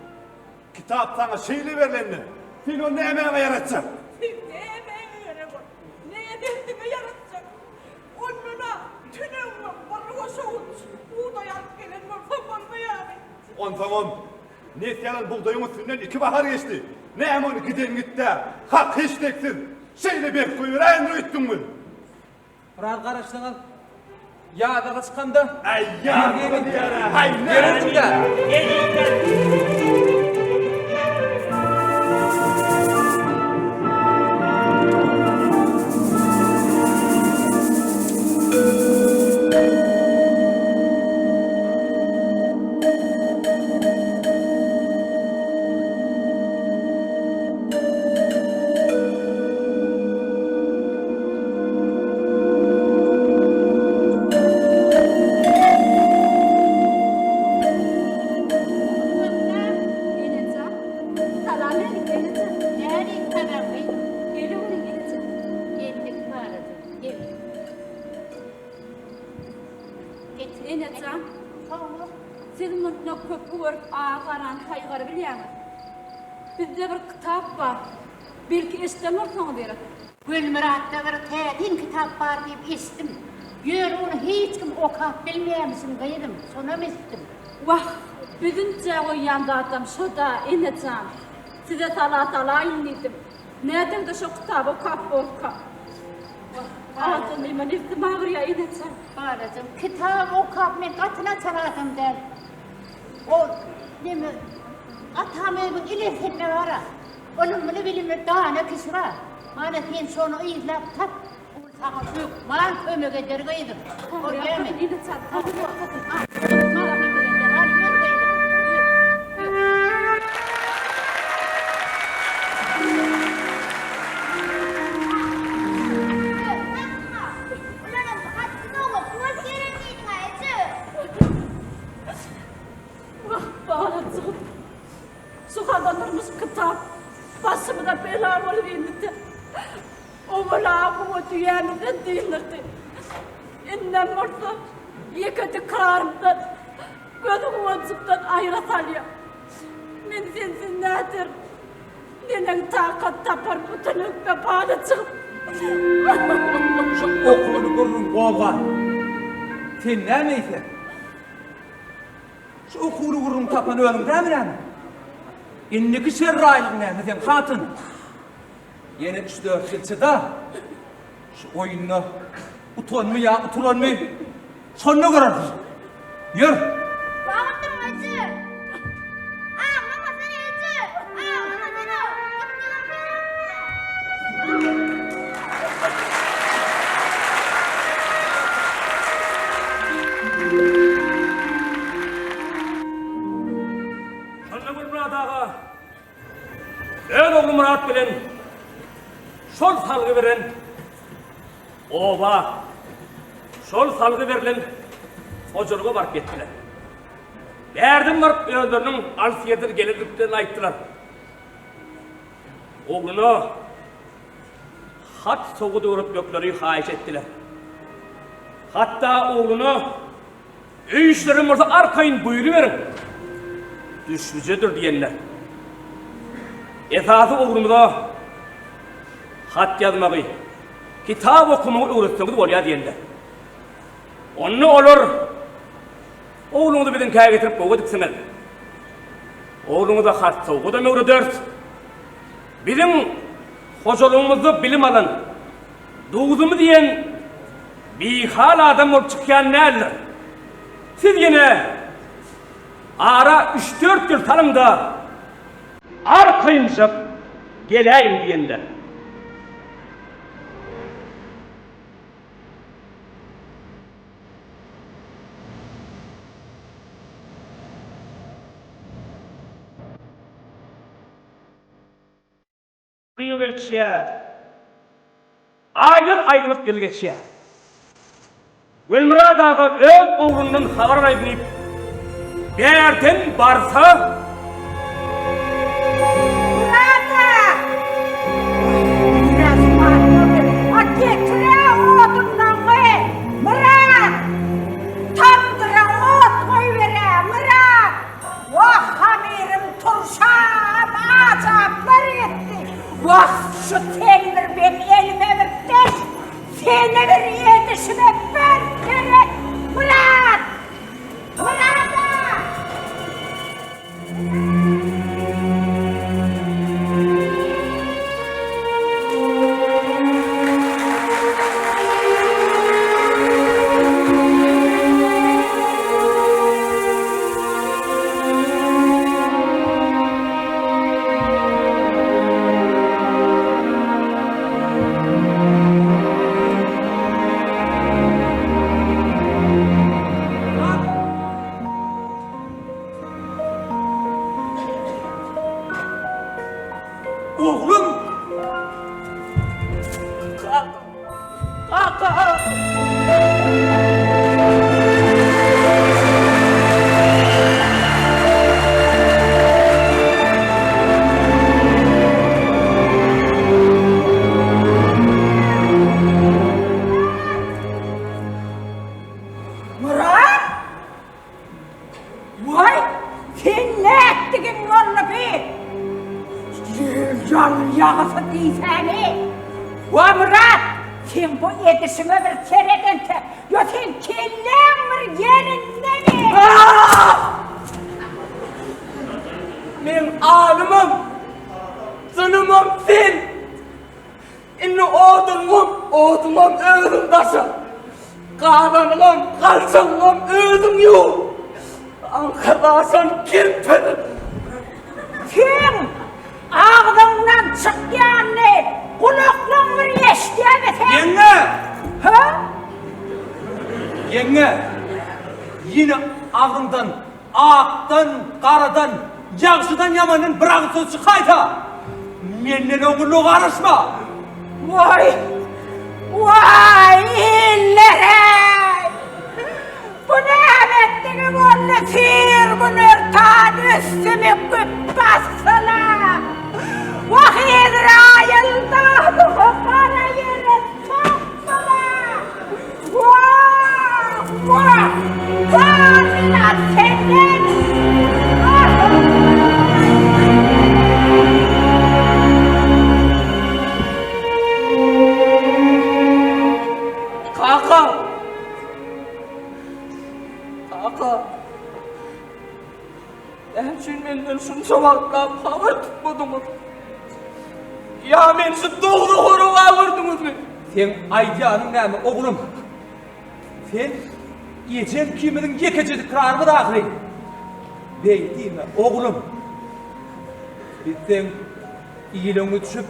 Kitap saňa şeýle berlende, sen ony nämäňe ýaratjak? Sen nämäňe gerek ol? Ne derdiňe ýaratjak? Ondan-a tünegiňe bir goşawuç bugdaý alyp gelen bolsaň bolmaýarmy? Onsoňam, nesýe alan bugdaýyň üstünden iki bahar geçdi. Näme ony giden gitdä, hak-heşdeksiz, şeýle berk goýberäýendir öýtdüňmi? Biraz garaşsaňyz, ýazaga çykamda, Äý, ýazaga diýýär-ä, haý, bererdim-dä. Enejan, siz munda köpi görüp agy-garany saýgary bilýäňiz. Bizde bir kitap bar. Belki eşiden bolsaňyz gerek. Gülmyratda bir täsin kitap bar diýip eşitdim. Ýöne ony hiç kim okap bilmeýärmişin gyzym, şonam eşitdim. Wah, biziňçä goýýan zadam şo-da, ene jan. Size sala salaýyn diýdim. Nädeňde şo kitaby okap borka. Wah, adamyma nebsim agyrýar, ene jan. Balajygym, kitap okap men gaty naçar adam däl. Ol, neme, atam öýümiň ilersinde bar-a. Ylymly bilimli dana kişi bar. Mana sen şony yzlap tap. Ol saňa hökman kömek eder gyzym. Görýämi? Wah, balajygym. Şu gazanyrmyş kitap başymyza bela bolup indidi. Owal-a guwa düýämizden dynyrdy. Indem bolsa ýeke dikrarymdan, göz guwanjymdan aýra salýar. Men sensiz näderin? Neneň takat taparyn bu tünekde balajygym? Şu okuwyny gürrüň gozgan. Sen näme eýse? Şu okuwly gürrüň tapan özüň dämi näme? Indiki şerraýlygyň näme seň hatyn? Ýene üç-dört ýyl çyda. Şu oýunda utanmy ýa utulanmy? Şonda görersiň. Ýör. Bagtym eje. Aglamasana eje. Aglamasana. Gitdigim gerekmi? Şonda Gulmyrat aga öz ogly Myrat bilen şol salgy beren oba, şol salgy berlen hojalyga baryp ýetdiler. Bärden baryp özleriniň alys ýerden gelendiklerini aýtdylar. Ogluna hat sowgat öwretmekleri haýyş etdiler. Hatda ogluna öý işlerem bolsa arkaýyn buýruberiň, düşbüjedir diýenler. Esasy oglumyza hat ýazmagy, kitap okamagy öwretseňiz bolýar diýenler. Onda olar Ogluňyzy biziňkä getirip gowy edipsiňiz. Ogluňyza hat sowgadam öwrederis. Biziň hojalygymyzda bilim alan, duzumy diýen bihal adam bolup çykýan däldir. Siz ýene ara üç-dört ýyl salyň-da, arkaýynjak geläýiň diýenler. Ýyl geçýär. Aýlar aýlanyp ýyl geçýär. Welmyrat aga öz oglundan habar alaýyn diýip, bärden barsa. Murada! Biraz bar boldy. A getir-ä odunlaňy! Myrat! Tamdyra ot goýber-ä, Myrat! Wah, hamyrym turşap, ajaplar etdi. Wah, şu tendir meň elime bir deş, seni bir edişime bir seret! Myrat! Myrada! Oglum! Kaka! Myrat! Waý, sen nätdigiň boldy bi? Ýel ýagysy diýsäni. Wa Myrat, seň bu edişiňe bir seredente, ýa seň kelläň bir ýerindemi? Meň alymam, jynymam sen. Indi oduňam, oduňam özüň daşa. Gazanyňam, galçagyňam özüň ýuw. Aňkadaşan kempir. Seň agzyňdan çykýanyny gulaklaň bir eşidýärmi sen? Ýeňňe! Hä? Ýeňňe! Ýene agzyňdan Akdan, garadan, ýagşydan ýamandan bir agyz söz çykaýsa, menden oňurlyga garaşma! Waý! Waý, iller-eý! Bu näme etdigi boldy, tir günortan üstümi güp basdyla! Wah, Ezraýyl dadymy gara ýere sokdy-la! Wah, wah! Hamyla senden! Kaka! Kaka! Näme üçin menden şunça wagtlap habar tutmadyňyz? Ýa meni şu dowzaha rowa gördüňizmi? Seň aýdýanyň näme, oglum? Sen ejeň ikimiziň ýekeje dikrarymyz ahyryn. Beý diýme, oglum. Biz seň il öňüne düşüp,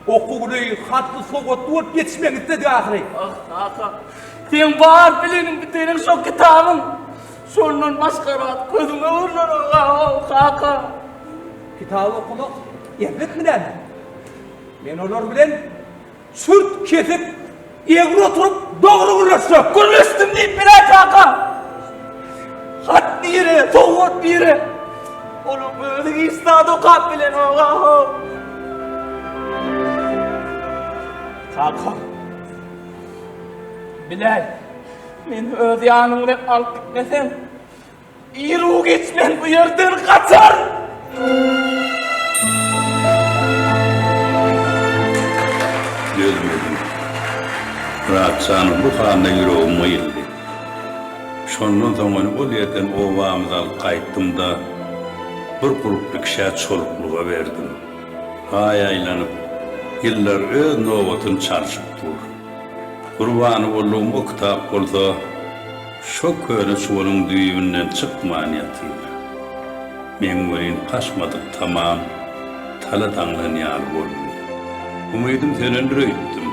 Okuwly, hatly-sowatly bolup ýetişmegiňi isledik ahyry. Ah, kaka, seň bar bileniň biteniň şo kitabyň. Şondan başga zat gözüňe görnenok-a, kaka. Kitap okamak erbetmi näme? Men olar bilen çürt kesik, egri oturyp dogry gürleşjek. Gürleşdim diýip biläý, kaka. Hat nire, sowgat nire? Onuň özi hiç zat okap bilenok-a. Kaka, biläý, meni öz ýanyň bilen alyp gitmeseň, iru-giç men bu ýerden gaçaryn. Dözmedim. Myratjanyň bu halyna ýüregim gyýyldy. Şondan soň ony ol ýerden obamyza alyp gaýtdym-da, bir gurply kişä çoluklyga berdim. Aý aýlanyp, ýyllar öz nobatyny çalşyp dur. Gurbany boldugym o kitap bolsa, şo köne çuwalyň düýbünden çykman ýatyr. Meň welin paşmadyk tamam tala daňlan ýaly boldy. Umydym sönendir öýtdüm.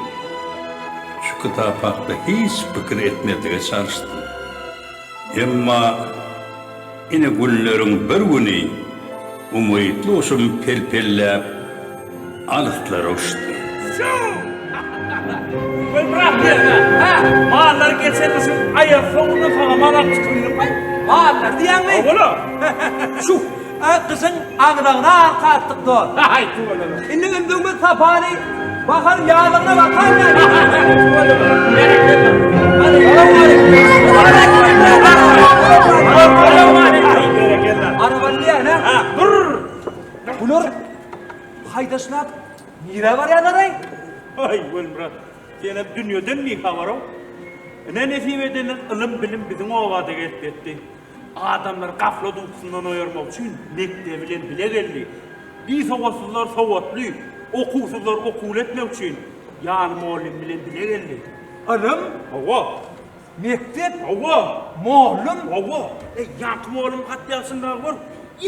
Şu kitap hakda hiç pikir etmezlige çalyşdym. Emma ine günleriň bir güni umytly guşum pel-pelläp alyslara uçdy. Mallar geçen gyşyň aýaz soňunda saňa mal alyp çykyp Mallar diýýäňmi? Hawa-la. Şu gyşyň agzagyna arka atdyk dost. Aý, tüweleme. Indi ümzügimiz sapaly bahar ýazlygyna bakan ýaly. Tüweleme. Berekella. Hadi, Salowmaleýkim. Berekella. Arabaly diýýän, ha? Ha, dur. Bular haýdaşlap nirä barýarlar-aý? Aý, Welmyrat, senem dünýeden bihabar-ow. Ine, nesip edenden ylym-bilim biziň oba-da gelip ýetdi. Adamlary gaflat ukusyndan oýarmak üçin mekdebi bilen bile geldi. Bisowatsyzlary sowatly, okuwsyzlary okuwly etmek üçin ýany mugallym bilen bile geldi. Ylym? Hawa. Mekdep? Hawa. Mugallym? Hawa. Eý, ýaňky mugallym hat ýazşyndagy gör,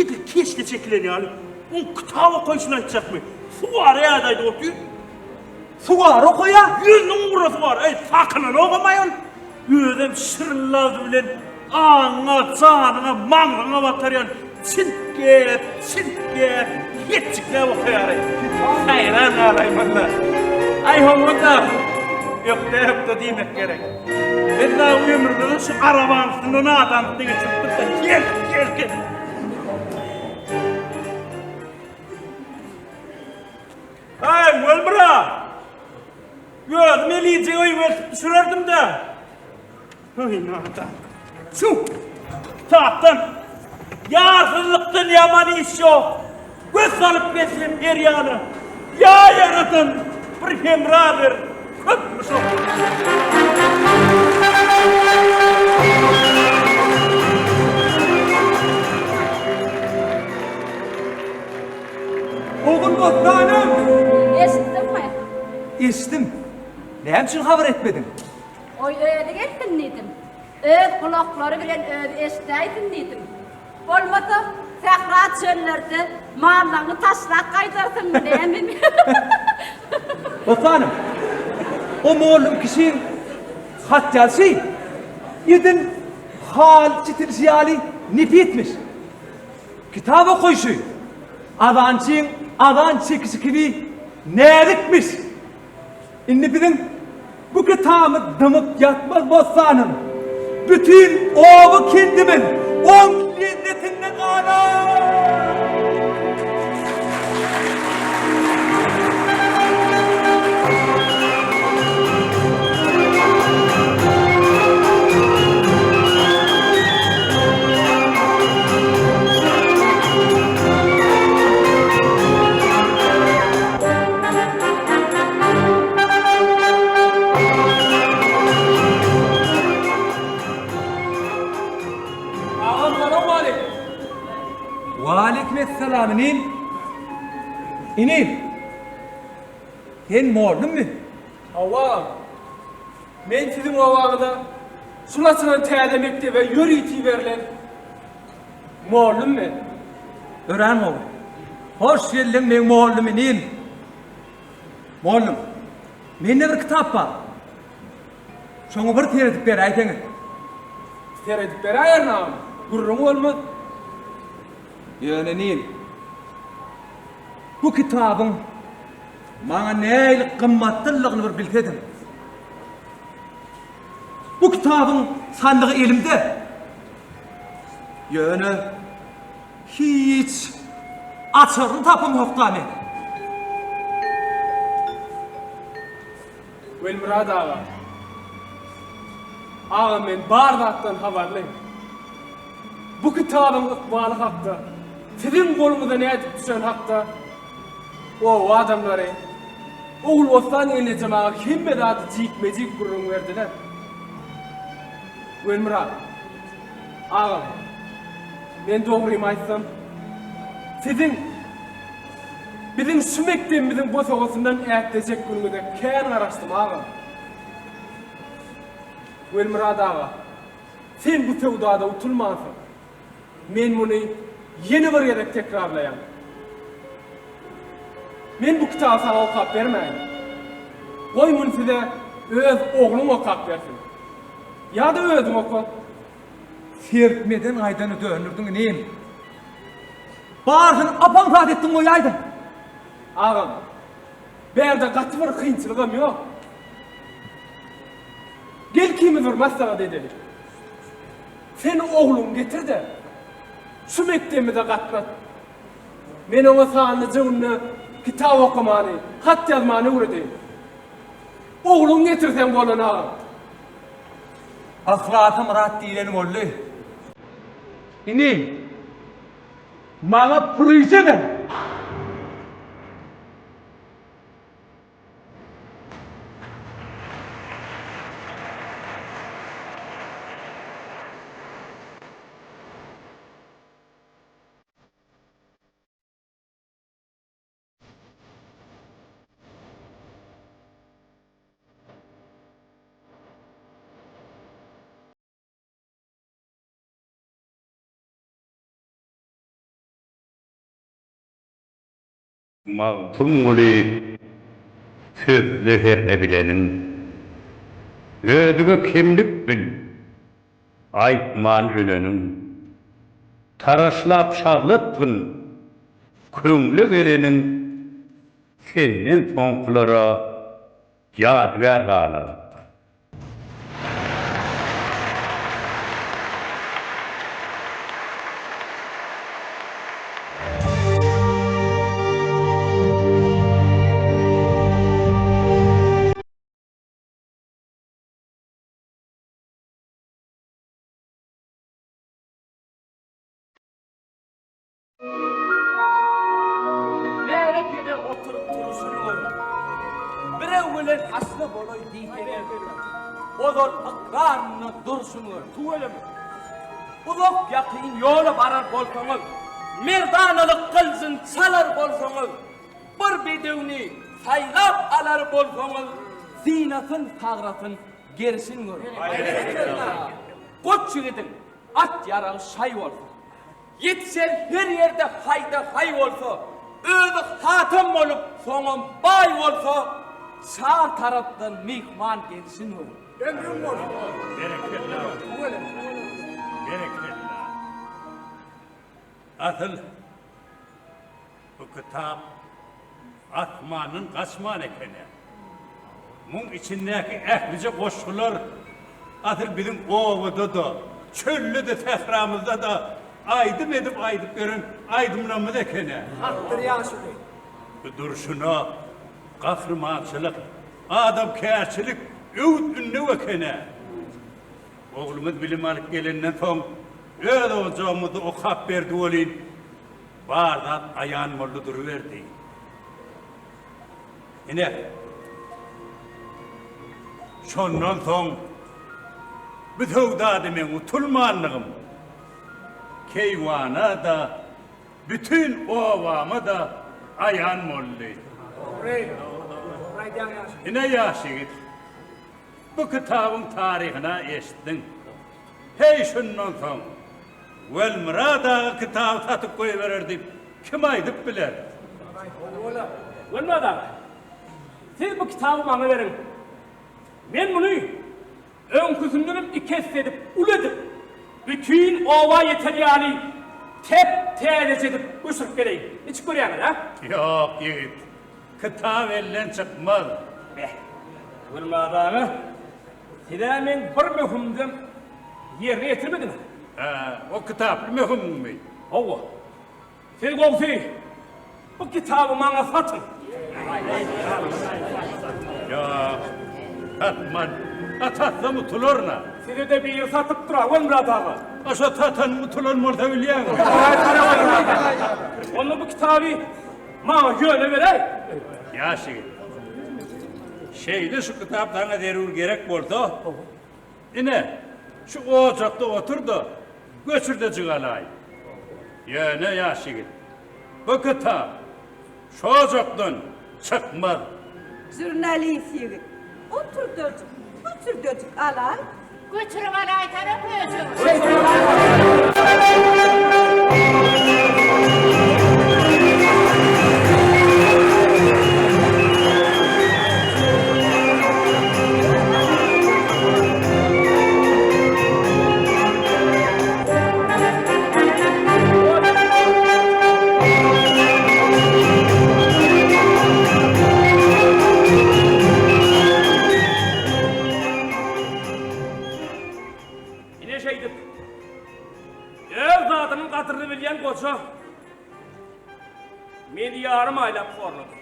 edil keşde çekilen ýaly. Oň kitap okaýşyny aýtjakmy? Suwara ýadaýdy otyr. Suwara okaýa? Ýüzüniň ugruna suwara. Eý, sakynanogam aýol. Özem şirin labzy bilen aňyňa, janyňa, maňzyňa batar ýaly çintgäp, çintgäp, ýetjikläp okaýar-aý. Haýran galaýmaly-da. Aý, hawa-da, ökde-ökde diýmek gerek. Biz dagy ömrümizi şu arabanyň üstünde nadanlykda geçiripdik-de, gel, gel, gel. Aý, Welmyrat! Özüm elije öýüme eltip düşürerdim-dä. Öý, nadan. Çuw! Kitapdan, ýarsyzlykdan ýaman iş ýok. Göz salyp gezsem her ýana. Ýa Ýaradan, bir hemra ber, köpmüş oglan. Ogul Bossanym! Eşitdiňmi? Eşitdim. Näme üçin habar etmediň? Oý özi gelsin diýdim. Öz gulaklary bilen özi eşidäýsin diýdim. Bolmasa, sähra çöllerde mallaňy taşlap gaýdarsyňmy nämemi? Bossanym, o mollum kişiň hat ýazşy edil haly çitilişi ýaly nepismiş. Kitap okaýşy, azançyň azan çekişi kibi näzikmiş. Indi biziň bu kitabymyz dymyp ýatmaz Bossanym. Bütin oba-kendimiz oň lezzetinde galar. Agam salowmaleýkim. Waleýkim essalam inim. Inim. Sen mollummy? Hawa agam. Men siziň obaňyza şul açylan täze mekdebe ýörite iberilen mollum men. Örän gowy. Hoş geldiň meň mollum inim. Mollum, mende bir kitap bar. Şoňa bir seredip beräýseňiz. Seredip beräýerin agam, gürrüň bolmaz. Ýöne inim, bu kitabyň Maňa nähili gymmatlydygyny bir bilsediň. Bu kitabyň sandygy elimde. Ýöne hiç açaryny tapamokda men. Welmyrat aga. Agam men bar zatdan habarly. Bu kitabyň ykbaly hakda, siziň goluňyza nädip düşeni hakda oba adamlary Ogulbossan gelnejem aga hemme zady jikme-jik gürrüň berdiler. Welmyrat agam, men dogrymy aýtsam, siziň biziň şu mekdebimiziň bosagasyndan ätlejek günüňize kän garaşdym agam. Welmyrat aga, sen bu söwdada utulmansyň. Men muny ýene bir gezek tekrarlaýan. Men bu kitaby saňa okap bermäýin. Goý muny size öz ogluň okap bersin. Ýa-da özüň oka. Serpmeden gaýdany döndürdiň inim. Barysyny ap-aňsat etdiň goýaýda. Agam, bärde gaty bir kynçylygam ýok. Gel ikimiz bir maslahat edeli. Sen ogluňy getir-de, şu mekdebimize gatnat. Men oňa sanlyja günde kitap okamany, hat ýazmany öwredeýin. Ogluňy getirseň bolany agam. Yhlasa myrat diýleni boldy. Inim, maňa puryja ber. Magtymguly sözle herne bileniň, Özüňe kemlik bil, aýtman öleniň. Taraşlap şaglatgyn, köňle geleniň, Senden soňkulara ýadygär galar. Märekede oturyp turuşyny görüň. Birew bilen aşna bolaý diýseňem, ozal ykrarynda durşuny görüň. Tüweleme. Uzak ýakyn ýola barar bolsaňyz, merdanalyk gyljyn çalar bolsaňyz, bir bedewini saýlap alar bolsaňyz, synasyn, sagrasyn, gerşin görüň. Goç ýigidiň at-ýaragy şaý bolsun. Ýetişen her ýerde haýda-haý bolsa, özi hatam bolup, soňam baý bolsa, çar tarapdan myhman gelşin görüň. Ömrüň bolsun. Berekella. Berekella. Asyl bu kitap asmandan gaçman eken-ä. Muň içindäki ählije goşgular asyl biziň obada-da, çölde-de, sähramyzda-da aýdym edip aýdyp ýören aýdymlarymyz eken-ä. Hakdyr ýaşuly. Bu durşuna gahrymançylyk, adamkärçilik öwüt-ündew eken-ä. Oglumyz bilim alyp gelenden soň öz ojagymyzda okap berdi welin, bar zat aýan boldy duruberdi. Ine, şondan soň bu söwdada meň utulmanlygym keýwana-da, bütin obama-da aýan boldy. Dogry, dogry aýdýaň ýaşuly. Ine, ýaş ýigit, bu kitabyň taryhyna eşitdiň. Heý, şundan soň Welmyrat aga kitaby satyp goýberer diýip kim aýdyp biler? Welmyrat aga, siz bu kitaby maňa beriň. Men muny öňküsindenem iki esse edip, uly edip, bütin oba ýeter ýaly tep-täzeje edip göçürip geleýin. Niçik görýäňiz, a? Ýok, ýigit, kitap elden çykmaz. Beh, Welmyrat aga, siz-ä meň bir möhümdem ýerine ýetirmediňiz. Hä, o kitaply möhümmi? Hawa. Siz gowsy, bu kitaby maňa satyň. Ýok, satman. A satsam utularyn-a. Size-de biri satypdyr-a, Welmyrat aga. A şo satan utulan bolsa bilýäňmi? Onda bu kitaby maňa ýöne beräý. Ýaş ýigit, şeýle şu kitap saňa zerur gerek bolsa, Ine, şu ojakda otur-da, göçür-de jygalaý. Ýöne, ýaş ýigit, bu kitap şu ojakdan çykmaz. Žurnalist ýigit, otur-dajyk, göçür-dejik alaý. Göçürip alaýsana köşek. Ine şeýdip, öz zadynyň gadyryny bilýän goja meni ýarym aýlap horlady.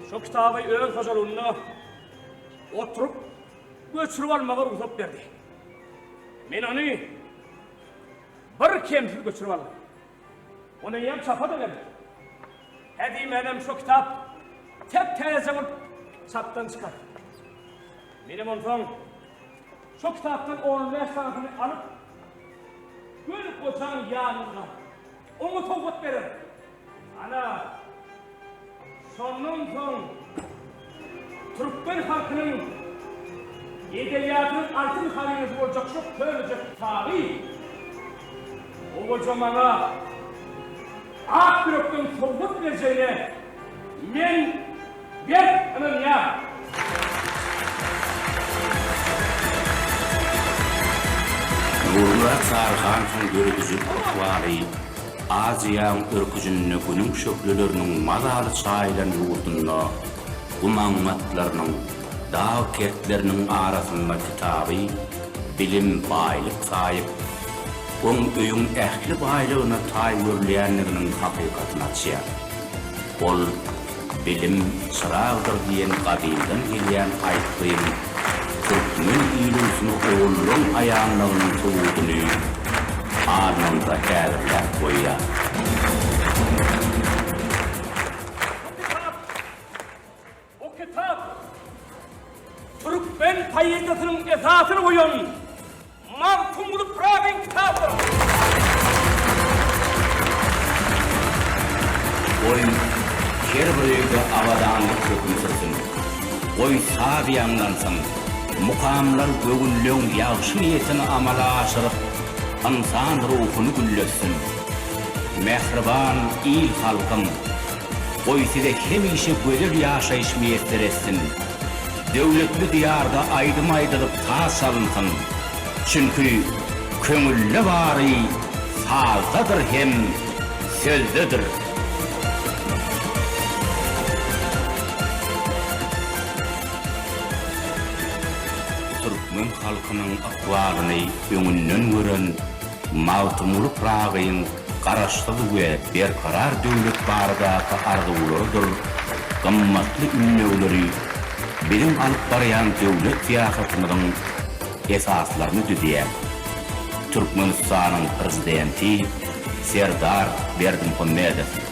Şo kitaby öz hojalygynda oturyp göçürip almaga rugsat berdi. Men ony bir kemsiz göçürip aldym. Ony eýýäm çapa-da berdik. Hä diýmänem şo kitap tep-täze bolup çapdan çykar. Menem onsoň şo kitapdan on bäş sanysyny alyp, göni gojaň ýanyna, oňa sowgat bererin. Ana, şondan soň türkmen halkynyň edebiýatynyň altyn hazynasy boljak şo köneje kitaby o goja maňa ak ýürekden sowgat berjegine men berk ynanýaryn. Nurmyrat Saryhanowyň döredijilik ykbaly Aziýaň örküjinde günüň şöhleleriniň mazaly çaýylan ýurdunda gum aňňatlarynyň, dag kertleriniň arasynda kitaby bilim, baýlyk saýyp, oň öýüň ähli baýlygyna taý görülýändiginiň hakykatyny açýar. Ol Bilim çyragdyr diýen gadymdan gelýän aýtgyň türkmen il-ulsuna ogullaň aýanlygynyň subudyny alnynda häzirläp goýýar. Bu kitap, bu kitap türkmen poeziýasynyň esasyny goýan Magtymguly Pyragyň kitabydyr. Goý, her bir öýde abadanlyk höküm sürsün. Goý, saz ýaňlansyn, mukamlar göwünleň ýagşy niýetini amala aşyryp, ynsan ruhuny gülletsin. Mähriban il-halkym, goý, size hemişe gözel ýaşaýyş miýesser etsin! Döwletli Diýarda aýdym aýdylyp saz çalynsyn. Çünki köňülde bary sazdadyr hem sözdedir. Türkmen halkynyň ykbalyny öňünden gören Magtymguly Pyragyň Garaşsyz we berkarar döwlet baradaky arzuwlarydyr gymmatly ündewleri biziň alyp barýan döwlet syýasatymyzyň esaslaryny düzýär. Türkmenistanyň Prezidenti Serdar Berdimuhamedow.